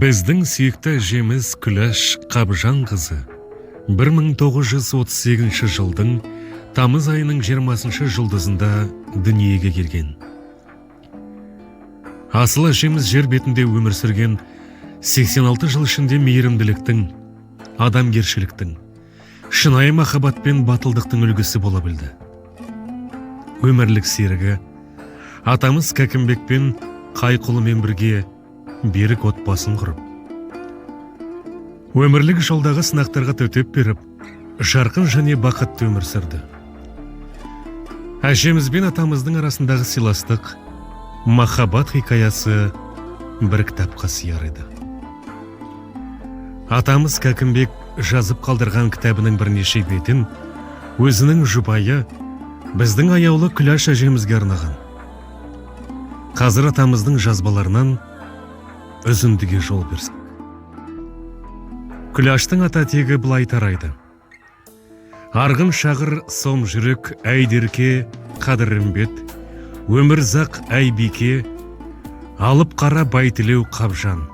Біздің сүйікті әжеміз Күләш Қабжанқызы 1938 жылдың тамыз айының 20 жұлдызында дүниеге келген. Асыл әжеміз жер бетінде өмір сүрген 86 жыл ішінде мейірімділіктің, адамгершіліктің, шынайы махаббат пен батылдықтың үлгісі бола білді. Өмірлік серігі атамыз Кәкімбек пен Қайқұлымен бірге берік отбасын құрып, өмірлік жолдағы сынақтарға төтеп беріп, жарқын және бақытты өмір сүрді. Әжеміз бен атамыздың арасындағы сыйластық, махаббат хикаясы бір кітапқа сияр еді. Атамыз Кәкімбек жазып қалдырған кітабының бірнеше бетін өзінің жұбайы, біздің аяулы Күләш әжемізге арнаған. Қазір атамыздың жазбаларынан үзіндіге жол берсек. Күләштің ата тегі былай тарайды. Арғын Шағыр, Сом Жүрек, Әйдерке, Қадірімбет, Өмірзақ, Әйбике, Алып Қара, Байтілеу, Қабжан.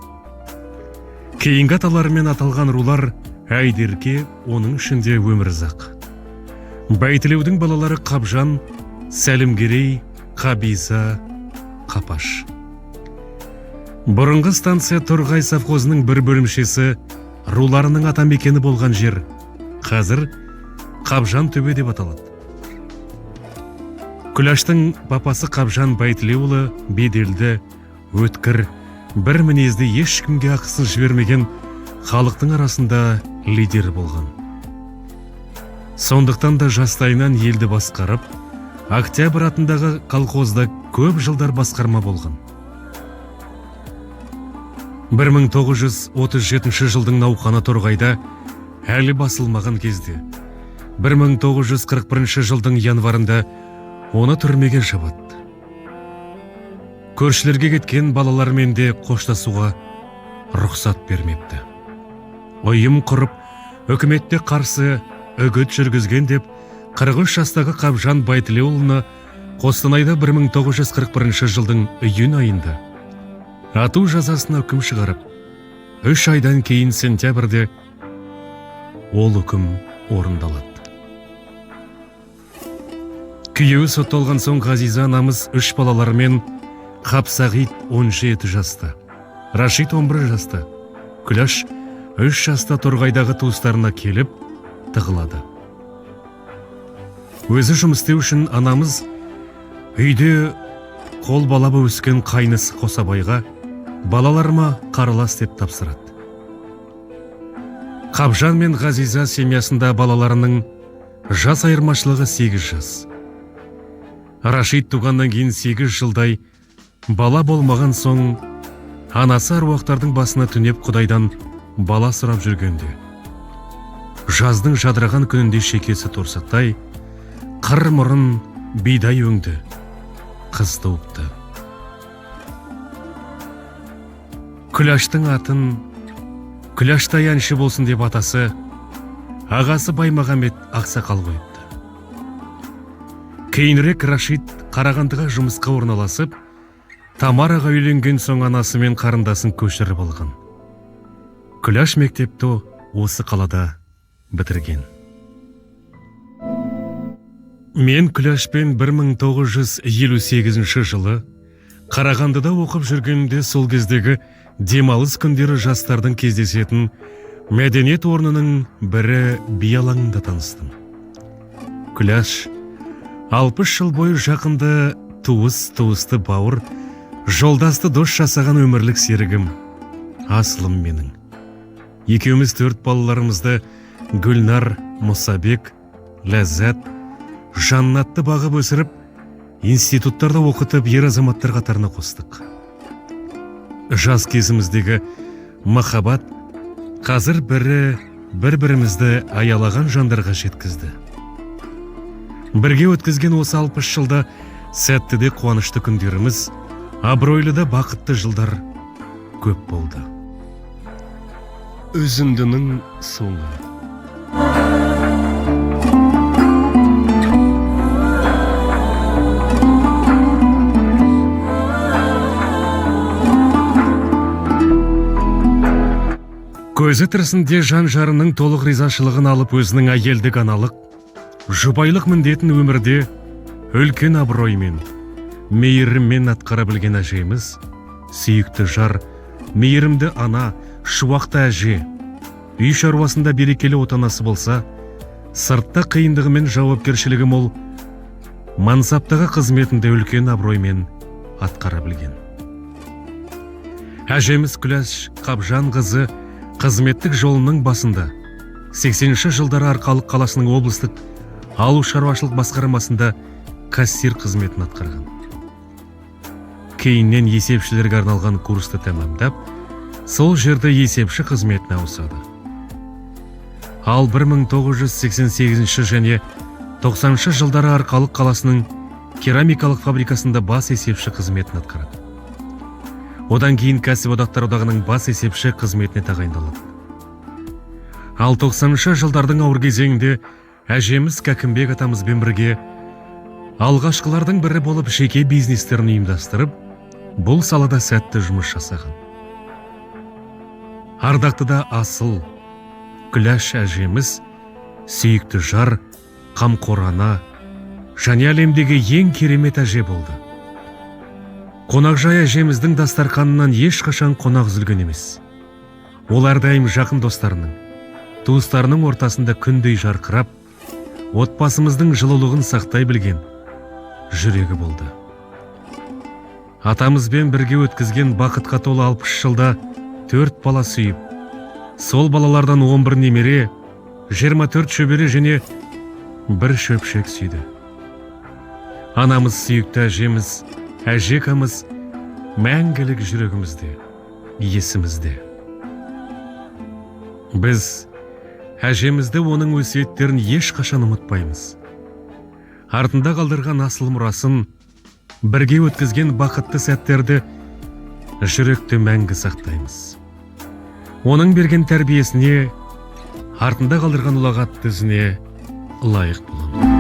Кейінгі аталарымен аталған рулар Әйдерке, оның ішінде Өмірзақ. Байтілеудің балалары Қабжан, Сәлімгерей, Қабиза, Қапаш. Бұрынғы станция Торғай совхозының бір бөлімшесі руларының атамекені болған жер қазір Қабжан төбе деп аталады. Күләштің папасы Қабжан Байтілеуұлы беделді, өткір, бір мінезді, ешкімге ақысын жібермеген, халықтың арасында лидер болған. Сондықтан да жастайынан елді басқарып, Октябрь атындағы колхозда көп жылдар басқарма болған. 1937 жылдың науқаны Торғайда әлі басылмаған кезде, 1941 жылдың январында оны түрмеге жабады. Көршілерге кеткен балалармен де қоштасуға рұқсат бермепті. Ұйым құрып, үкіметте қарсы үгіт жүргізген деп 43 жастағы Қабжан Байтілеуұлына Қостанайда 1941 жылдың июнь айында ату жазасына үкім шығарып, 3 айдан кейін сентябрьде ол үкім орындалады. Күйеуі сотталған соң Ғазиза анамыз үш балаларымен, Қапсағит 17 жаста, Рашид 11 жаста, Күләш 3 жаста, Торғайдағы туыстарына келіп тығылады. Өзі жұмыс істеу үшін анамыз үйде қол балап өскен қайнысы Қосабайға балаларыма қаралас деп тапсырады. Қабжан мен Ғазиза семьясында балаларының жас айырмашылығы 8 жас. Рашид туғаннан кейін 8 жылдай бала болмаған соң анасы аруақтардың басына түнеп, Құдайдан бала сұрап жүргенде, жаздың жадыраған күнінде шекесі торсықтай, қыр мұрын, бидай өңді қыз туыпты. Күләштің атын Күләштай әнші болсын деп атасы, ағасы Баймағамбет ақсақал қойыпты. Кейінірек Рашид Қарағандыға жұмысқа орналасып, Тамараға үйленген соң анасы мен қарындасын көшіріп алған. Күләш мектепті осы қалада бітірген. Мен Күләшпен 1958 жылы Қарағандыда оқып жүргенімде, сол кездегі демалыс күндері жастардың кездесетін мәдениет орнының бірі би алаңында таныстым. Күләш 60 жыл бойы жақынды туыс, туысты бауыр, жолдасты дос жасаған өмірлік серігім, асылым менің. Екеуміз төрт балаларымызды, Гүлнар, Мұсабек, Ләззат, Жаннатты бағып өсіріп, институттарда оқытып, ер азаматтар қатарына қостық. Жас кезіміздегі махаббат қазір бірі бір-бірімізді аялаған жандарға жеткізді. Бірге өткізген осы 60 жылда сәтті де қуанышты күндеріміз, абыройлы да бақытты жылдар көп болды. Үзіндінің соңы. Көзі тірісінде жан жарының толық ризашылығын алып, өзінің әйелдік, аналық, жұбайлық міндетін өмірде үлкен абыроймен, мейіріммен атқара білген әжеміз, сүйікті жар, мейірімді ана, шуақты әже, үй шаруасында берекелі отанасы болса, сыртта қиындығы мен жауапкершілігі мол мансаптағы қызметінде үлкен абыроймен атқара білген. Әжеміз Күләш Қабжанқызы қызметтік жолының басында 80 жылдары Арқалық қаласының облыстық ауыл шаруашылық басқармасында кассир қызметін атқарған. Кейіннен есепшілерге арналған курсты тәмамдап, сол жерде есепші қызметіне ауысады. Ал 1988 және 90 жылдары Арқалық қаласының керамикалық фабрикасында бас есепші қызметін атқарады. Одан кейін кәсіподақтар одағының бас есепші қызметіне тағайындалады. Ал 90 жылдардың ауыр кезеңінде әжеміз Кәкімбек атамызбен бірге алғашқылардың бірі болып жеке бизнестерін ұйымдастырып, бұл салада сәтті жұмыс жасаған. Ардақты да асыл Күләш әжеміз сүйікті жар, қамқор ана және әлемдегі ең керемет әже болды. Қонақжай әжеміздің дастарханынан ешқашан қонақ үзілген емес. Ол әрдайым жақын достарының, туыстарының ортасында күндей жарқырап, отбасымыздың жылулығын сақтай білген жүрегі болды. Атамызбен бірге өткізген бақытқа толы 60 жылда төрт бала сүйіп, сол балалардан 11 немере, 24 шөбере және бір шөпшек сүйді. Анамыз, сүйікті әжеміз, әжекамыз мәңгілік жүрегімізде, есімізде. Біз әжемізді, оның өсиеттерін ешқашан ұмытпаймыз. Артында қалдырған асыл мұрасын, бірге өткізген бақытты сәттерді жүректе мәңгі сақтаймыз. Оның берген тәрбиесіне, артында қалдырған ұлағатты ізіне лайық боламыз.